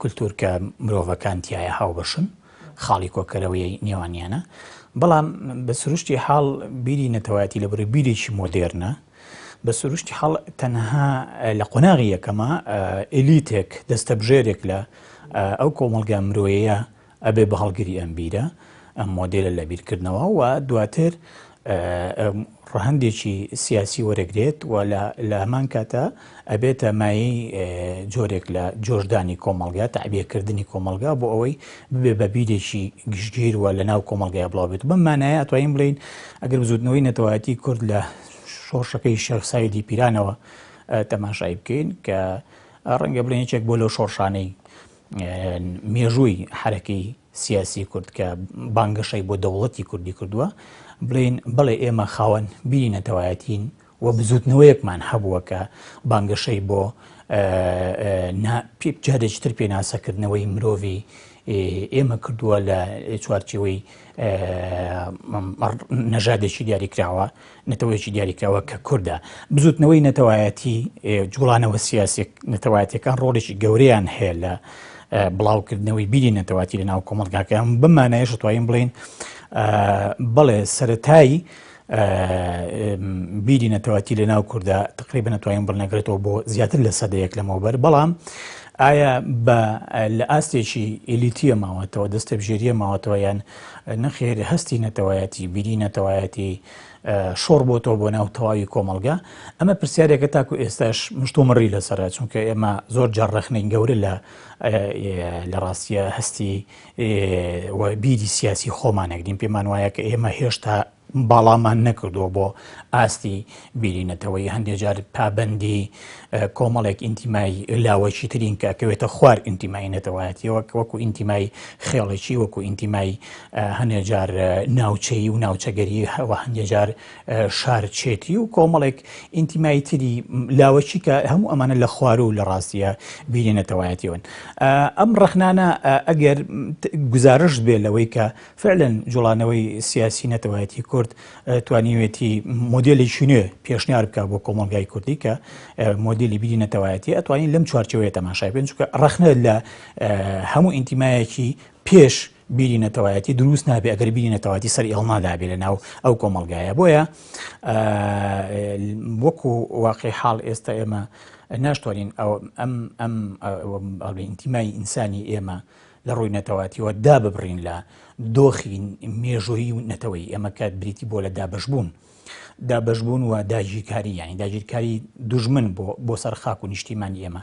کولتور کە مرۆڤەکان تایە هاوبەشن خاڵی کۆکەرەوەی نێوانیانە. بەڵام بە سروشتی حاڵ بیری نەتەوایەتی لە بڕی بیرێکی مۆدێرنە بە سروشتی حاڵ تەنها لە قۆناغی یەکەمە ئێلیتێک دەستەبژێرێک لە ئەو کۆمەڵگا مرۆیەیە ئەبێ بە هەڵگری ئەم بیرە، ئەم مۆدێلە لە بیرکردنەوە و دواتر ڕەهەندێکی سیاسی وەرەگرێت و لە هەمان کاتا ئەبێتە مایەی جۆرێک لە جۆشدانی کۆمەڵگا، تەعبیەکردنی کۆمەڵگا بۆ ئەوەی ببێ بە بیرێکی گشتگیر و لە ناو کۆمەڵگای بڵاو بێت. بەم مانایە ئەتوانین بڵێین ئەگەر بزووتنەوەی نەتەوایەتی کورد لە شۆڕشەکەی شێخ سەعیدی پیرانەوە تەماشای بکەین کە ڕەنگە بڵێن یەکێک بۆ لەو شۆڕشانەی مێژووی حەرەکەی سیاسی کورد کە بانگەشەی بۆ دەوڵەتی کوردی کردووە بڵێین بەڵێ ئێمە خاوەن بیری نەتەوایەتین و بزوتنەوەیەکمان هەبووە کە بانگەشەی بۆ جارێکی تر پێناسەکردنەوەی مرۆڤی ئێمە کردووە لە چوارچێوەی نەژادێکی دیاریکراوە نەتەوەیەکی دیاریکراوە کە کوردە. بزوتنەوەی نەتەوایەتی، جوڵانەوە سیاسیە نەتەوایەتیەکان ڕۆڵێکی گەورەیان هەیە لە بڵاوکردنەوەی بیری نەتەواتی لە ناو کۆمەڵگاکەیان. بەم مانایەش دەتوانین بڵێین بەڵێ سەرەتای بیری نەتەواتی لە ناو کووردا تقریبا نەتوانین بڵنەگرێتەوە بۆ زیاتر لە سەدەیەک لەمەوبەر، بەڵام ئایا بە لە ئاستێکی ئێلیتیە ماوەتەوە، دەستەبژێریە ماوەتەوە یان نەخێر هەستی نەتەوایەتی، بیری نەتەوایەتی شۆڕ بۆتەوە بۆ ناو تەواوی کۆمەڵگا؟ ئەمە پرسیارێکە تاکو ئێستاش مشتومڕی لەسەرە، چونکە ئێمە زۆر جار ڕەخنەی گەورە لە لە ڕاستیە هەستی و بیری سیاسی خۆمانەگرین، پێمان وایە کە ئێمە هێشتا باڵامان نەکردووە بۆ ئاستی بیری نەتەوەیی، هەندێک جار پابەندی کۆمەڵێک ئینتیمای لاوەکی ترین کە ئەکەوێتە خوار ئینتیمای نەتەوایەتیەوە وەکو ئینتیمای خێڵێکی، وەکو ئینتیمای هەندێک جار ناوچەیی و ناوچەگەری و هەندێک جار شارچێتی و کۆمەڵێک ئینتیمای تری لاوەکی کە هەموو ئەمانە لە خوار و لە ڕاستیە بیری نەتەوایەتیەوەن. ئەم ڕەخنانە ئەگەر گوزارشت بێ لەوەی کە فعلا جوڵانەوەی سیاسی نەتەوایەتی کورد توانیوێتی مۆدێلێکی نوێ پێشنیار بکات بۆ کۆمەڵگای کوردی کە مۆدێلی بیری نەتەوایەتی ئەتوانین لەم چوارچێوەیە تەماشای بکەین، چونکە ڕەخنە لە هەموو ئینتیمایەکی پێش بیری نەتەوایەتی دروست نابێ ئەگەر بیری نەتەوایەتی سەر ئێڵنادابێ لە ناو ئەو کۆمەڵگایە. بۆیە وەکو واقعی حاڵ ئێستا ئێمە ناشتوانین ئەم ئەم ئینتیمای ئینسانی ئێمە لە ڕووی نەتەوایەتیەوە داببڕین لە دۆخی مێژوویی و نەتەوەیی ئێمە کە بریتی بووە لە دابەشبوون دابەشبوون و داگیرکاری یعنی داگیرکاری دوژمن بۆ بۆ سەر خاک و نیشتیمانی ئێمە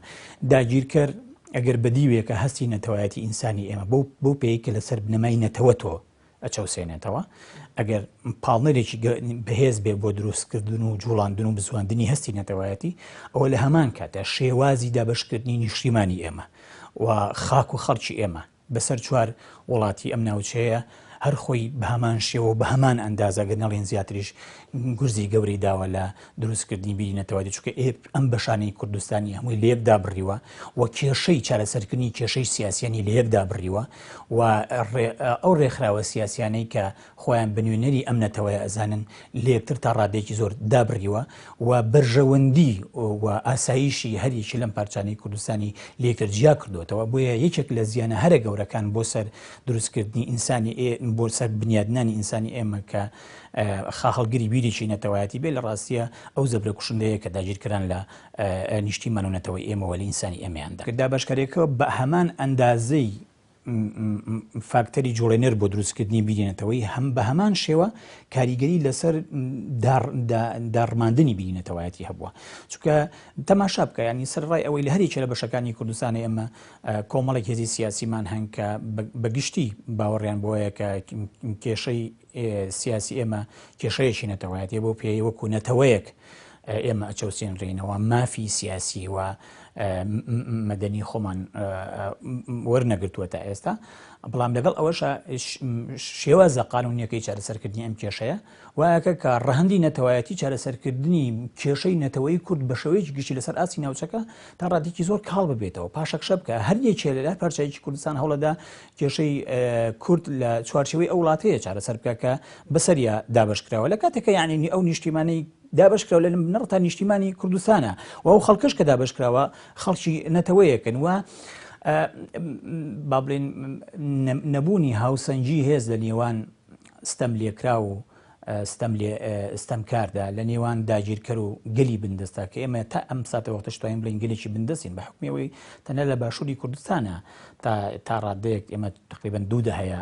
داگیرکەر ئەگەر بەدیوێکە هەستی نەتەوایەتی ئینسانی ئێمە بۆ بۆ پێی کە لەسەر بنەمای نەتەوە تۆ ئەچەوسێنێتەوە ئەگەر پاڵنەرێکی بەهێز بێ بۆ دروستکردن و جوڵاندن و بزواندنی هەستی نەتەوایەتی ئەوە لە هەمان کاتە شێوازی دابەشکردنی نیشتیمانی ئێمە و خاک و خەڵکی ئێمە بەسەر چوار وڵاتی ئەم ناوچەیە هەر خۆی بە هەمان شێوە و بە هەمان ئەندازە گەر نەڵێن زیاتریش گورزی گەورەی داوە لە دروستکردنی بیری نەتەوایەتی، چونکە ئەم بەشانەی کوردستانی هەمووی لەیەک دابڕیوە و کێشەی چارەسەرکردنی کێشەی سیاسیانی لەیەک دابڕیوە و ئەو ڕێکخراوە سیاسیانەی کە خۆیان بە نوێنەری ئەم نەتەوەیە ئەزانن لەیەکتر تا ڕادەیەکی زۆر دابڕیوە و بەرژەوەندی و ئاسایشی هەر یەکی لەم پارچانەی کوردستانی لەیەکتر جیا کردوێتەوە. بۆیە یەکێک لە زیانە هەرە گەورەکان بۆ سەر دروستکردنی ئینسانی بۆ سەر بنیادنانی ئینسانی ئێمە کە خاهەڵگری بیرێکی نەتەوایەتی بێ لە ڕاستیە ئەو زەبرە کوشندەیە کە داگیرکەران لە نیشتیمان و نەتەوەی ئێمەوە لە ئینسانی ئێمەیاندا. دابەشکاریەکە بە هەمان ئەندازەی فاکتەری جوڵێنەر بۆ دروستکردنی بیری نەتەوەیی هەم بە هەمان شێوە کاریگەری لەسەر داڕماندنی بیری نەتەوایەتی هەبووە. چونکە تەماشا بکە ینی سەرڕای ئەوەی لە هەرێکێ لە بەشەکانی کوردستانی ئێمە کۆمەڵێک هێزی سیاسیمان هەن کە بەگشتی باوەڕیان بۆیە کە کێشەی سیاسی ئێمە کێشەیەکی نەتەوایەتیە بۆ پێی وەکو نەتەوەیەک ئێمە ئەچەوسێنرێینەوە مافی سیاسی و مەدەنی خۆمان وەرنەگرتووە تا ئێستا بەڵام لەگەڵ ئەوەشە شێوازە قانونیەکەی چارەسەرکردنی ئەم کێشەیە وایەکە کە ڕەهەندی نەتەوایەتی چارەسەرکردنی کێشەی نەتەوەی کورد بە شێوەیەکی گشتی لەسەر ئاستی ناوچەکە تا ڕادێکی زۆر کاڵ ببێتەوە پاشەکشە بکە هەر یەکێ لە پارچەیەکی کوردستان هەوڵەدا کێشەی کورد لە چوارچێوەی ئەو وڵاتەیە چارەسەر بکە کە بەسەریا دابەشکراوە لە کاتێکە یعنی ئەو نیشتیمانەی دابەشکراوە لە بنەڕەتا نیشتیمانی کوردستانە و ئەو خەڵکەش کە دابەشکراوە خەڵکی نەتەوەیەکن و با بڵێن نەبوونی هاوسەنگی هێز لە نێوان. ستەم لێکراو و ستەم لێ ستەمکاردا، لە نێوان داگیرکەر و گەلی بندەستا کە ئێمە تا ئەم ساتەوەختەش توانین بڵێین گەلێکی بندەستین بە حوکمی ئەوەی تەنها لە باشووری کوردستانە تا تا ڕادەیەک ئێمە تقریبا دوو دەهەیە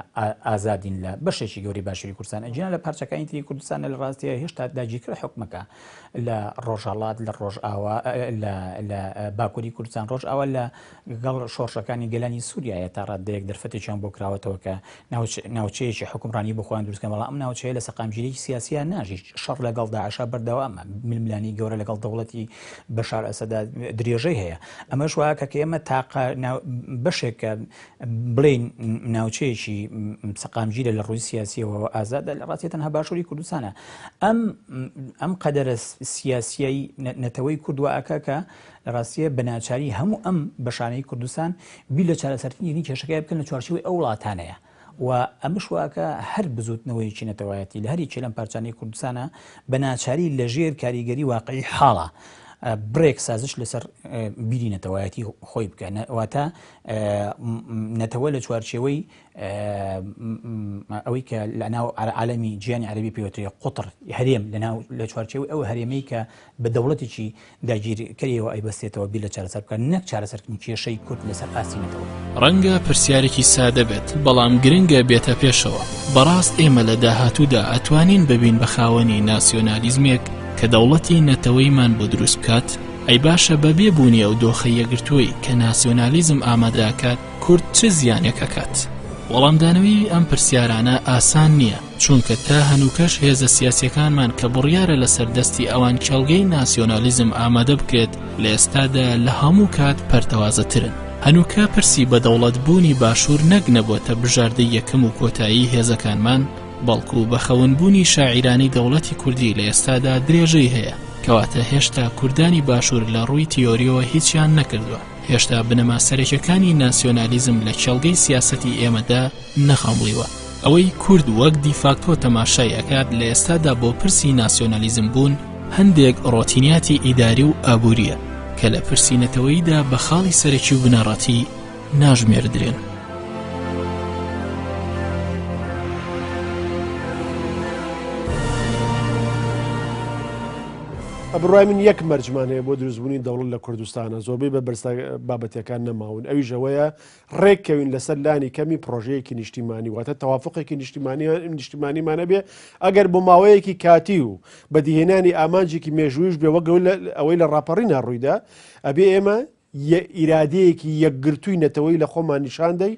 ئازادین لە بەشێکی گەورەی باشووری کوردستان ئەگینا لە پارچەکانی تری کوردستانە لە ڕاستیە هێشتا داگیرکەر حوکمەکە لە ڕۆژهەڵات لە ڕۆژئاوا لە لە باکووری کوردستان ڕۆژئاوا لە گەڵ شۆڕشەکانی گەلانی سووریایە تا ڕاددەیەک دەرفەتێکیان بۆ کراوەتەوە کە ناوچەیەکی حوکمڕانی بۆ خۆیان دروست کەن، بەڵام ئەم ناوچەیە لە سەقامگیریی سیاسییا ناژی، شەڕ لەگەڵ داعشا بەردەوامە، ململانێی گەورە لەگەڵ دەوڵەتی بەشار ئەسەدا درێژەی هەیە. ئەمەش وا کە ئێمە تاقە بەشێک کە بڵێین ناوچەیەکی سەقامگیرە لە ڕووی سیاسیەوە ئازادە لە ڕاستیە تەنها باشووری کوردستانە. ئەم ئەم قەدەرە سیاسیەی نەتەوەی کورد وا ئەکا کە لە ڕاستیە بە ناچاری هەموو ئەم بەشانەی کوردستان بیر لە چارەسەرکردنی کێشەکەی بکەن لە چوارچێوەی ئەو وڵاتانەیە و ئەمەش واکە هەر بزوتنەوەیەکی نەتەوایەتی لە هەر یەکێ لەم پارچانەی کوردستانە بە ناچاری لە ژێر کاریگەری واقعی حاڵە بڕێک سازش لەسەر بیری نەتەوایەتی خۆی بکە واتە نەتەوە لە چوارچێوەی ئەوەی کە لە ناو عالەمی جیهانی عەرەبی پێوترێ قوتڕ هەرێم لە ناو لە چوارچێوەی ئەو هەرێمەی کە بە دەوڵەتێکی داگیرکەریەوە ئەیبەستێتەوە بیر لە چارەسەر بکات نەک چارەسەرکردنی کێشەی کورد لەسەر ئاستی نەتەوە. ڕەنگە پرسیارێکی سادە بێت، بەڵام گرنگە بێتە پێشەوە، بەڕاست ئێمە لە داهاتوودا ئەتوانین ببین بە خاوەنی ناسیۆنالیزمێک کە دەوڵەتی نەتەوەیمان بۆ دروست بکات؟ ئەی باشە بەبێ بوونی ئەو دۆخە یەکگرتووەی کە ناسیۆنالیزم ئامادە ئەکات، کورد چ زیانێک ئەکات؟ وەڵامدانەوەی ئەم پرسیارانە ئاسان نییە، چونکە تا هەنووکەش هێزە سیاسیەکانمان کە بڕیارە لەسەر دەستی ئەوان کێڵگەی ناسیۆنالیزم ئامادە بکرێت لە ئێستادا لە هەموو کات پەرتەوازەترن. هەنووکە پرسی بەدەوڵەت بوونی باشوور نەک نەبۆتە بژاردەی یەکەم و کۆتایی هێزەکانمان، بەڵکو بە خەون بوونی شاعیرانەی دەوڵەتی کوردی لە ئێستادا درێژەی هەیە، کەواتە هێشتا کوردانی باشوور لە ڕووی تیۆریەوە هیچیان نەکردوە. هێشتا بنەما سەرەکیەکانی ناسیۆنالیزم لە کێڵگەی سیاسەتی ئێمەدا نەخەمڵیوە. ئەوەی کورد وەک دیفاکتۆ تەماشای ئەکات لە ئێستادا بۆ پرسی ناسیۆنالیزم بوون هەندێک ڕۆتینیاتی ئیداری و ئابووریە کە لە پرسی نەتەوەییدا بە خاڵی سەرەکی و بنەڕەتی ناژمێردرێن. بە بڕوای من یەک مەرجمان هەیە بۆ دروستبوونی دەوڵەت لە کوردستانە زۆربەی بە بەرسە بابەتەکان نەماون ئەویش ئەوەیە ڕێککەوین لەسەر لانی کەمی پرۆژەیەکی نیشتیمانی واتە تەوافقێکی نیشتیمانی نیشتیمانیمانە بێ ئەگەر بۆ ماوەیەکی کاتی و بەدیهێنانی ئامانجێکی مێژوویش بێ وەک ئەوەی لە ڕاپەڕینا ڕوویدا ئەبێ ئێمە ئیرادەیەکی یەکگرتووی نەتەوەیی لە خۆمان نیشان دەی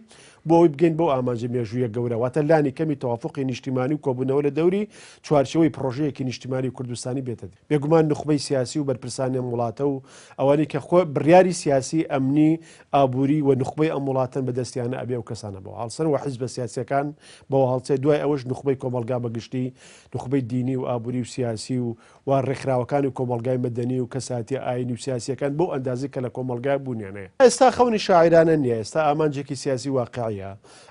بۆ ئەوەی بگەین بەو ئامانجە مێژوویە گەورە، واتە لانی کەمی تەوافوقی نیشتیمانی و کۆبوونەوە لە دەوری چوارچێوەی پڕۆژەیەکی نیشتیمانی و کوردستانی بێتە دی. بێگومان نوخبەی سیاسی و بەرپرسانی ئەم وڵاتە و ئەوانەی کە خۆ بڕیاری سیاسی، ئەمنی، ئابووری و نوخبەی ئەم وڵاتەن بە دەستیانە ئەبێ ئەو کەسانە بەوە هەڵسن و حیزبە سیاسیەکان بەوە هەڵسێ دوای ئەوەش نوخبەی کۆمەڵگا بە گشتی نوخبەی دینی و ئابووری و سیاسی و و ڕێکخراوەکانی کۆمەڵگای مەدەنی و کەسایەتیە ئایینی و سیاسیەکان بەو ئەندازەی کە لە کۆمەڵگا بوونیان هەیە. ئێستا خەونی شاعیرانە نیە، ئێستا ئامانجێکی سیاسی واقعیە.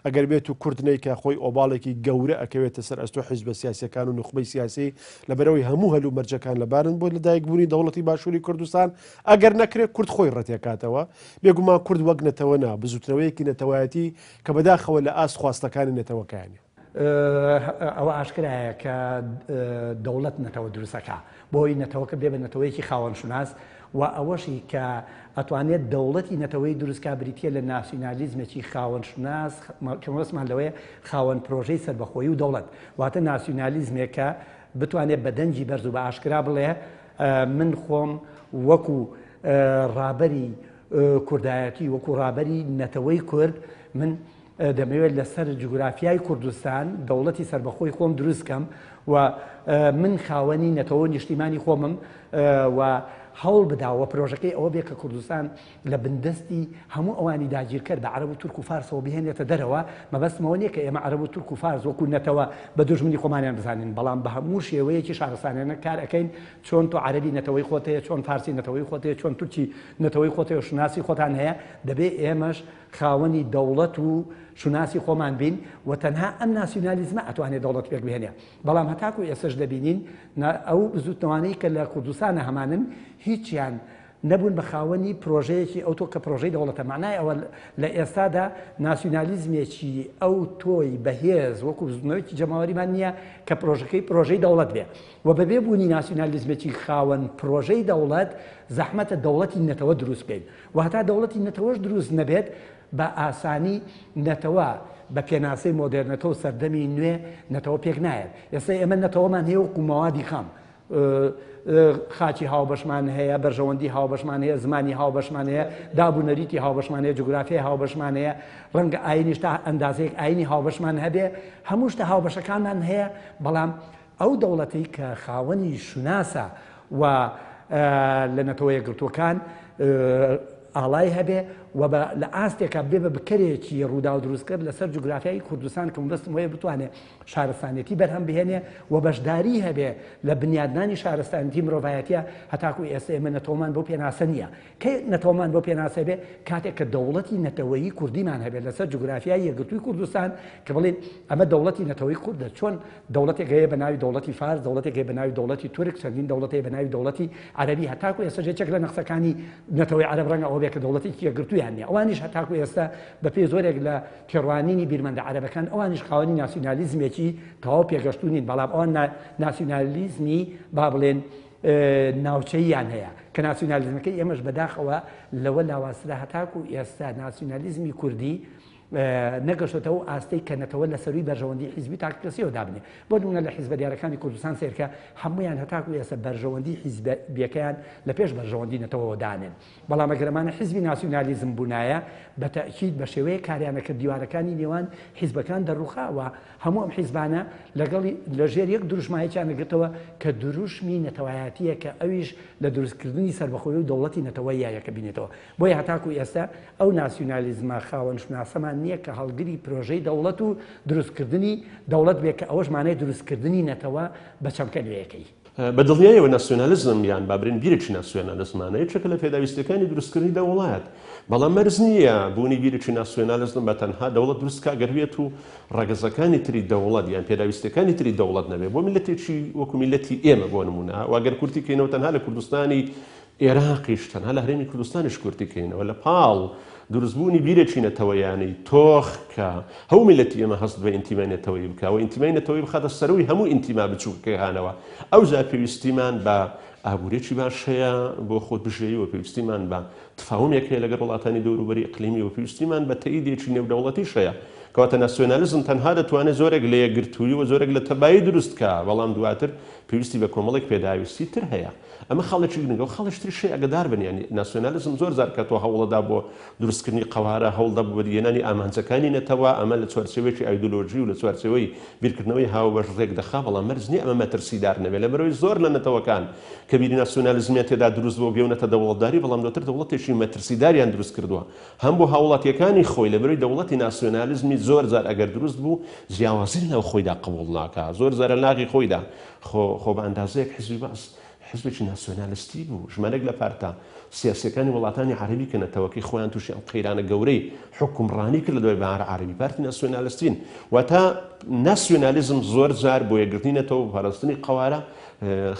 ئەگەر بێت و کورد نەیکا خۆی ئۆباڵێکی گەورە ئەکەوێتە سەر ئەستۆی حیزبە سیاسیەکان و نوخبەی سیاسی لەبەرئەوەی هەموو هەلومەرجەکان لەبارن بۆ لەدایکبوونی دەوڵەتی باشووری کوردستان ئەگەر نەکرێ کورد خۆی ڕەتێکاتەوە. بێگومان کورد وەک نەتەوە نا، بزوتنەوەیەکی نەتەوایەتی کە بەداخەوە لە ئاست خواستەکانی نەتەوەکەیانە. ئەوە ئاشکرایە کە دەوڵەت نەتەوە دروستەکە بۆی نەتەوەکە بێ بە نەتەوەیەکی خاوەن شوناس و ئەوەشی کە ئەتوانێت دەوڵەتی نەتەوەی دروستکا بریتە لە ناسیونالیزمێکی خاوەن شوناس کە مەبەستمان لەوەیە خاوەن پرۆژەی سەربەخۆیی و دەوڵەت واتە ناسیونالیزمێک کە بتوانێت بە دەنگی بەرز و بە ئاشکرا بڵێ من خۆم وەکو ڕابەری کوردایەتی وەکو ڕابەری نەتەوەی کورد من دەمەوێت لەسەر جوگرافیای کوردستان دەوڵەتی سەربەخۆی خۆم دروست کەم و من خاوەنی نەتەوە و نیشتیمانی خۆمم و هەوڵ بدا و پرۆژەکەی ئەوە بێ کە کوردستان لە بندەستی هەموو ئەوانی داگیرکەر بە عەرەب و تورک و فارسەوە بهێنێتە دەرەوە مەبەستمەوە نییە کە ئێمە عەرەب و تورک و فارس وەکو نەتەوە بە دوژمنی خۆمانیان بزانین بەڵام بە هەموو شێوەیەکی شارستانیانە کار ئەکەین چۆن تۆ عەرەبی نەتەوەی خۆت هەیە چۆن فارسی نەتەوەی خۆت هەیە چۆن تورکی نەتەوەی خۆت هەیە و شوناسی خۆتان هەیە دەبێ ئێمەش خاوەنی دەوڵەت و شوناسی خۆمان بین و تەنها ئەم ناسیونالیزمە ئەتوانێت دەوڵەت پێک بهێنێ بەڵام هەتاکو ئێستەش دەبینین ئەو بزوتنەوانەی کە لە کوردستانە هەمانن هیچیان. نەبوون بە خاوەنی پرۆژەیەکی ئەوتۆ کە پرۆژەی دەوڵەتە. مەعنای ئەوە لە ئێستادا ناسیونالیزمێکی ئەوتۆی بەهێز وەکو بزوتنەوەیەکی جەماوەریمان نییە کە پرۆژەکەی پرۆژەی دەوڵەت بێ و بەبێ بوونی ناسیونالیزمێکی خاوەن پرۆژەی دەوڵەت زەحمەتە دەوڵەتی نەتەوە دروست بکەین و هەتا دەوڵەتی نەتەوەش دروست نەبێت بە ئاسانی نەتەوە بە پێناسەی مۆدێرنەتە و سەردەمی نوێ نەتەوە پێک نایەت. ئێستا ئێمە نەتەوەمان هەیە وەکو مەوادی خام خاکی هاوبەشمان هەیە، بەرژەوەندی هاوبەشمان هەیە، زمانی هاوبەشمان هەیە، داب و نەریتی هاوبەشمان هەیە، جوگرافیای هاوبەشمان هەیە، ڕەنگە ئاینیش تا ئەندازەیەک ئاینی هاوبەشمان هەبێ، هەموو شتە هاوبەشەکانمان هەیە، بەڵام ئەو دەوڵەتەی کە خاوەنی شوناسە و لە نەتەوە یەکگرتووەکان ئاڵای هەبێ و بە لە ئاستێکا بێ بە بکەرێکی ڕووداو دروستکەر لەسەر جوگرافیای کوردستان کە مەبەستم وەیە بتوانێ شارستانێتی بەرهەم بهێنێ و بەشداری هەبێ لە بنیادنانی شارستانێتی مرۆڤایەتیە هەتاکو ئێستا ئێمە نەتەوەمان بەو پێناسە نییە. کەی نەتەوەمان بەو پێناسە بێ؟ کاتێک کە دەوڵەتی نەتەوەیی کوردیمان هەبێت لەسەر جوگرافیای یەکگرتووی کوردستان کە بڵێین ئەمە دەوڵەتی نەتەوەی کوردە. چۆن دەوڵەتێک هەیە بە ناوی دەوڵەتی فارس، دەوڵەتێک هەیە بە ناوی دەوڵەتی تورک، چەندین دەوڵەت هەیە بە ناوی دەوڵەتی عەرەبی. هەتاکو ئێستاش یەکێک لە نەقسەکانی نەتەوەی عەرەب ڕەنگە ئەوە بێ کە دەوڵەتێکی یەکگرتوویان نییە. ئەوانیش هەتاکو ئێستا بەپێی زۆرێک لە تێڕوانینی بیرمەندە عەرەبەکان ئەوانیش خاوەنی ناسیونالیزمێکی تەواو پێگەشتوو نین، بەڵام ئەوان ناسیونالیزمی با بڵێن ناوچەییان هەیە، کە ناسیونالیزمەکەی ئێمەش بەداخەوە لەوە لاوازترە هەتاکو ئێستا ناسیونالیزمی کوردی نەگەشتۆتە ئەو ئاستەی کە نەتەوە لە سەرووی بەرژەوەندی حیزبی و تاکەکەسیەوە دابنێ. بۆ نموونە لە حیزبە دیارەکانی کوردستان سەیرکە هەموویان هەتاکو ئێستا بەرژەوەندی حیزبیەکەیان لە پێش بەرژەوەندی نەتەوەوە دانێن. بەڵام ئەگەر ئەمانە حیزبی ناسیونالیزم بوونایە بە تەئکید بە شێوەیەک کاریان ئەکرد دیوارەکانی نێوان حیزبەکان دەڕووخا و هەموو ئەم حیزبانە لەگەڵی لە ژێر یەک دروشما یەکیان ئەگرتەوە کە دروشمی نەتەوایەتییە کە ئەویش لە دروستکردنی سەربەخۆیی و دەوڵەتی نەتەوەیە یەکە بینێتەوە. بۆیە هەتاکوو ئێستا ئەو ناسیونالیزمە خاوەن شوناسەمان نییە کە هەڵگری پرۆژەی دەوڵەت و دروستکردنی دەوڵەت بێ کە ئەوەش مانای دروستکردنی نەتەوە بە چەمکە نوێیەکەی. بە دڵنیایەوە ناسیۆنالیزم یان با برێن بیرێکی ناسیۆنالیزمانە یەکێکە لە پێداویستیەکانی دروستکردنی دەوڵەت، بەڵام مەرج نییە بوونی بیرێکی ناسیۆنالیزم بە تەنها دەوڵەت دروست بکا گەر بێت و ڕەگەزەکانی تری دەوڵەت یان پێداویستیەکانی تری دەوڵەت نەبێت بۆ میللەتێکی وەکو میللەتی ئێمە بۆ نموونە و گەر کورتی کەینەوە تەنها لە کوردستانی ئێراقیش تەنها لە هەرێمی کوردستانیش کورتی کەینەوە لە پاڵ دروستبوونی بیرێکی نەتەوەیانەی تۆخ کە هەموو میللەتی ئێمە هەست بە ئینتیمای نەتەوەیی بکا و ئینتیمای نەتەوەیی بخاتە سەرووی هەموو ئینتیما بچووکەکانەوە ئەوجا پێویستیمان بە ئابوورێکی باش هەیە بۆ خۆدبژێوی و پێویستیمان بە تفاومێک هەیە لەگەڵ وڵاتانی دەوروبەری ئیقلیمی و پێویستیمان بە تەئیدێکی نێودەوڵەتیش هەیە کەواتە ناسیۆنالیزم تەنها دەتوانێت زۆرێک لە یەکگرتوویی و زۆرێک لە تەبایی دروست کا بەڵام دواتر پێویستی بە کۆمەڵێک پێداویستی تر هەیە ئەمە خاڵێکی گرنگە و خاڵێکی تریش هەیە ئاگادار بن یانی ناسیۆنالیزم زۆر جار کە تۆ هەوڵەدا بۆ دروستکردنی قەوارە هەوڵدە بۆ بەدیهێنانی ئامانجەکانی نەتەوە ئەمە لە چوارچێوەیەکی ئایدۆلۆژی و لە چوارچێوەی بیرکردنەوەی هاوبەش ڕێک دەخا بەڵام مەرج نییە ئەمە مەترسیدار نەبێت لەبەرئەوەی زۆر لە نەتەوەکان کە بیری ناسیۆنالیزمیان تێدا دروست بووە گەیونەتە دەوڵەتداری بەڵام دواتر دەوڵەتێکی مەترسیداریان دروست کردووە هەم بۆ هاوڵاتییەکانی خۆی لەبەرئەوەی دەوڵەتی ناسیۆنالیزمی زۆر جار ئەگەر دروست بوو جیاوازی لەناو خۆیدا قبوڵ ناکا زۆر جار لە ناخی خۆیدا خۆ خۆ بە ئەندازەیەک حیزبی بەعس حیزبێکی ناسیۆنالستی بوو، ژمارەیەک لە پارتە سیاسییەکانی وڵاتانی عەرەبی کە نەتەوەکەی خۆیان تووشی ئەم قەیرانە گەورەی حوکمڕانی کرد لە دوای بەهارە عەرەبی پارتی ناسیۆنالستین. واتە ناسیۆنالیزم زۆر جار بۆ یەکگرتنی نەتەوە و پاراستنی قەوارە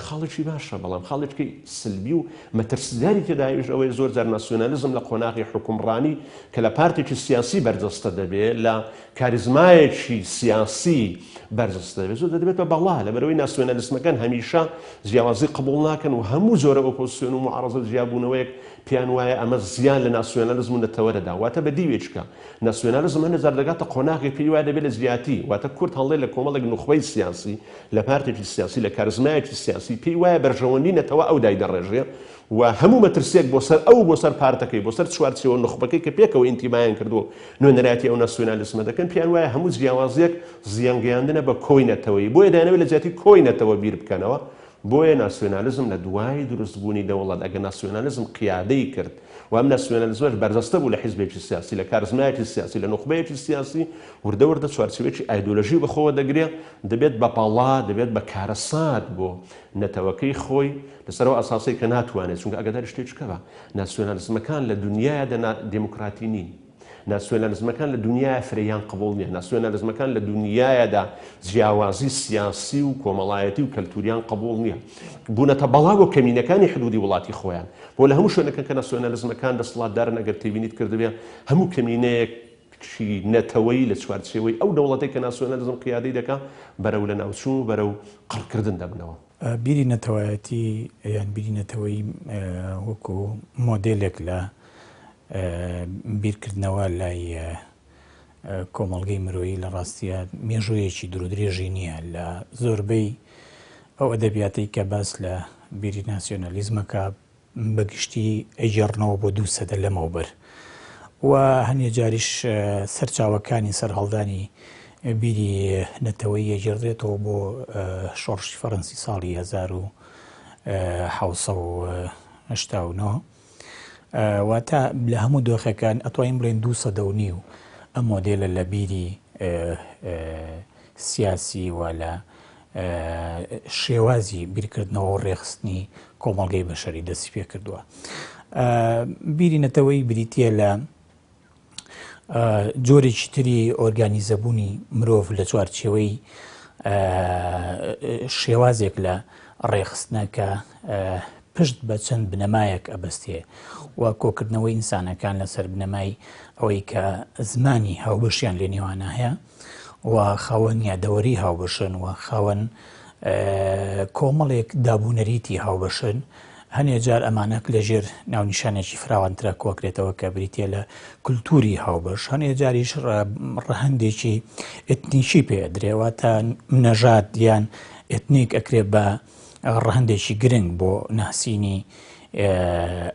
خاڵێکی باشە، بەڵام خاڵێکی سلبی و مەترسیداری تێدایە ئەویش ئەوەیە زۆر جار ناسیۆنالیزم لە قۆناغی حوکمڕانی کە لە پارتێکی سیاسی بەرجەستە دەبێ لە کاریزمایەکی سیاسی بەرجەستە دەبێت، زۆر دەبێت بە بەڵا، لەبەرئەوەی ناسیۆنالیسمەکان هەمیشە جیاوازی قبوڵ ناکەن و هەموو جۆرە ئۆپۆزسیۆن و موعارەزە و جیابوونەوەیەک پێیان وایە ئەمە زیان لە ناسیۆنالیزم و نەتەوە دەدا، واتە بە دیوێکیکە ناسیۆنالیزم هەندێک جار دەگاتە قۆناغێک پێی وایە دەبێت لە جیاتی، واتە کورد هەڵدێت لە کۆمەڵێک نوخبەی سیاسی، لە پارتێکی سیاسی، لە کاریزمایەکی سیاسی، پێی وایە بەرژەوەندی نەتەوە ئەو دایدەڕێژێ و هەموو مەترسییەک بۆ سەر ئەو و بۆ سەر پارتەکەی، بۆ سەر چوارچێوە نوخبەکەی کە پێکەوە ئینتیمایان کردووە و نوێنەرایەتی ئەو ناسیۆنالیزمە دەکەن، پێیان وایە هەموو جیاوازییەک زیانگەیاندنە بە کۆی نەتەوەیی، بۆیە دەیانەوێت لە جیاتی کۆی نەتەوە بیر بکەنەوە، بۆیە ناسیۆنالیزم لە دوای دروستبوونی دەوڵەت، ئەگەر ناسیۆنالیزم قیادەی کرد و ئەم ناسیۆنالیزمەش بەرجەستە بوو لە حیزبێکی سیاسی، لە کارزمایەکی سیاسی، لە نوخبەیەکی سیاسی، وردە وردە چوارچێوەیەکی ئایدۆلۆژی بەخۆوە دەگرێ، دەبێت بە بەڵا، دەبێت بە کارەسات بۆ نەتەوەکەی خۆی، لەسەر ئەو ئەساسەی کە ناتوانێت، چونکە ئاگاداری شتێکی کە بە، ناسیۆنالیزمەکان لە دونیایدا نا دێموکراتی نین. ناسیۆنالیزمەکان لە دونیایا فرەییان قبوڵ نیە. ناسیۆنالیزمەکان لە دونیایادا جیاوازی سیاسی و کۆمەڵایەتی و کەلتوریان قبوڵ نیە. بونەتە بەڵا بۆ کەمینەکانی حدودی وڵاتی خۆیان. بۆ لە هەموو شوێنەکان کە ناسیۆنالیزمەکان دەسڵاتدارن ئەگەر تێبینیت کردبێ هەموو کەمینەیەک ی نەتەوەیی لە چوارچێوەی ئەو دەوڵەتەی کە ناسیۆنالیزم قیادەی دەکا بەرەو لەناوچوون و بەرەو قڕکردن دەبنەوە. بیری نەتەوایەتی یان بیری نەتەوەیی وەکو مۆدێلێک لە بیرکردنەوە لای کۆمەڵگەی مرۆیی لە ڕاستیە مێژوویەکی دوورودرێژی نییە لە زۆربەی ئەو ئەدەبیاتەی کە باس لە بیری ناسیۆنالیزمەکە بە گشتی ئەیگێڕنەوە بۆ دوو سەدە لەمەوبەر و هەنێ جاریش سەرچاوەکانی سەرهەڵدانی بیری نەتەوەیی ئەگێڕدرێتەوە بۆ شۆڕشی فەڕەنسی ساڵی 1789 واتە لە هەموو دۆخەکان ئەتوانین بڵێن دوو سەدە و نیو ئەم مۆدێلە لە بیری سیاسی و لە شێوازی بیرکردنەوە و ڕێکخستنی کۆمەڵگەی بەشەری دەستی پێکردووە. بیری نەتەوەیی بریتییە لە جۆرێکی تری ئۆرگانیزەبوونی مرۆڤ لە چوارچێوەی شێوازێک لە ڕێکخستنە کە پشت بە چەند بنەمایەک ئەبەستێ و کۆکردنەوەی ئینسانەکان لەسەر بنەمای ئەوەی کە زمانی هاوبەشیان لێ نێوانە هەیە و خاوەن یادەوەری هاوبەشن و خاوەن کۆمەڵێک دابونەریتی هاوبەشن، هەنێ جار ئەمانە لەژێر ناونیشانێکی فراوانترا کۆکرێتەوە کە بریتیە لە کولتوری هاوبەش، هەنێ جاریش ڕەهەندێکی ئێتنیکی پێ ئەدرێ، واتە نەژاد یان ئێتنیک ئەکرێ بە ڕەهەندێکی گرنگ بۆ ناسینی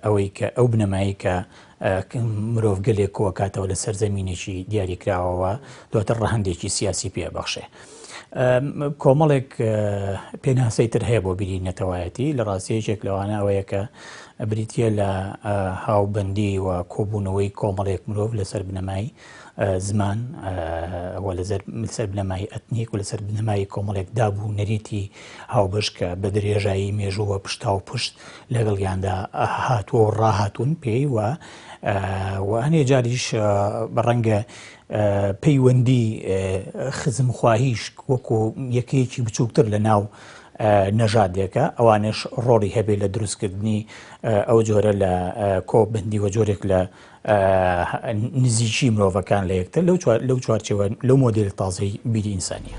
ئەوەی کە ئەو بنەمایەی کە مرۆڤگەلێک کۆکاتەوە لە سەرزەمینێکی دیاریکراوەوە دواتر ڕەهەندێکی سیاسی پێ بەخشێ. کۆمەڵێک پێناسەی تر هەیە بۆ بیری نەتەوایەتی لە ڕاستی یەکێک لەوانە ئەوەیە کە بریتە لە هاوبەندی و کۆبوونەوەی کۆمەڵێک مرۆڤ لەسەر بنەمای زمان و لەسەر بنەمای ئەتنیک و لەسەر بنەمای کۆمەڵێک داب و نەریتی هاوبەش کە بە درێژایی مێژووە پشتا و پشت لەگەڵیاندا هاتووە و ڕاهاتوون پێی و و هەنێ جاریش بە ڕەنگە پەیوەندی خزمخواهیش وەکو یەکەیەکی بچووکتر لە ناو نەژادێکە ئەوانش ڕۆڵی هەبێت لە دروستکردنی ئەو جۆرە لە کۆبندی و جۆرێک لە نزیکی مرۆڤەکان لە یەکتر لەو چوارچێوە لەو مۆدێل تازەی بیری ئینسانیە.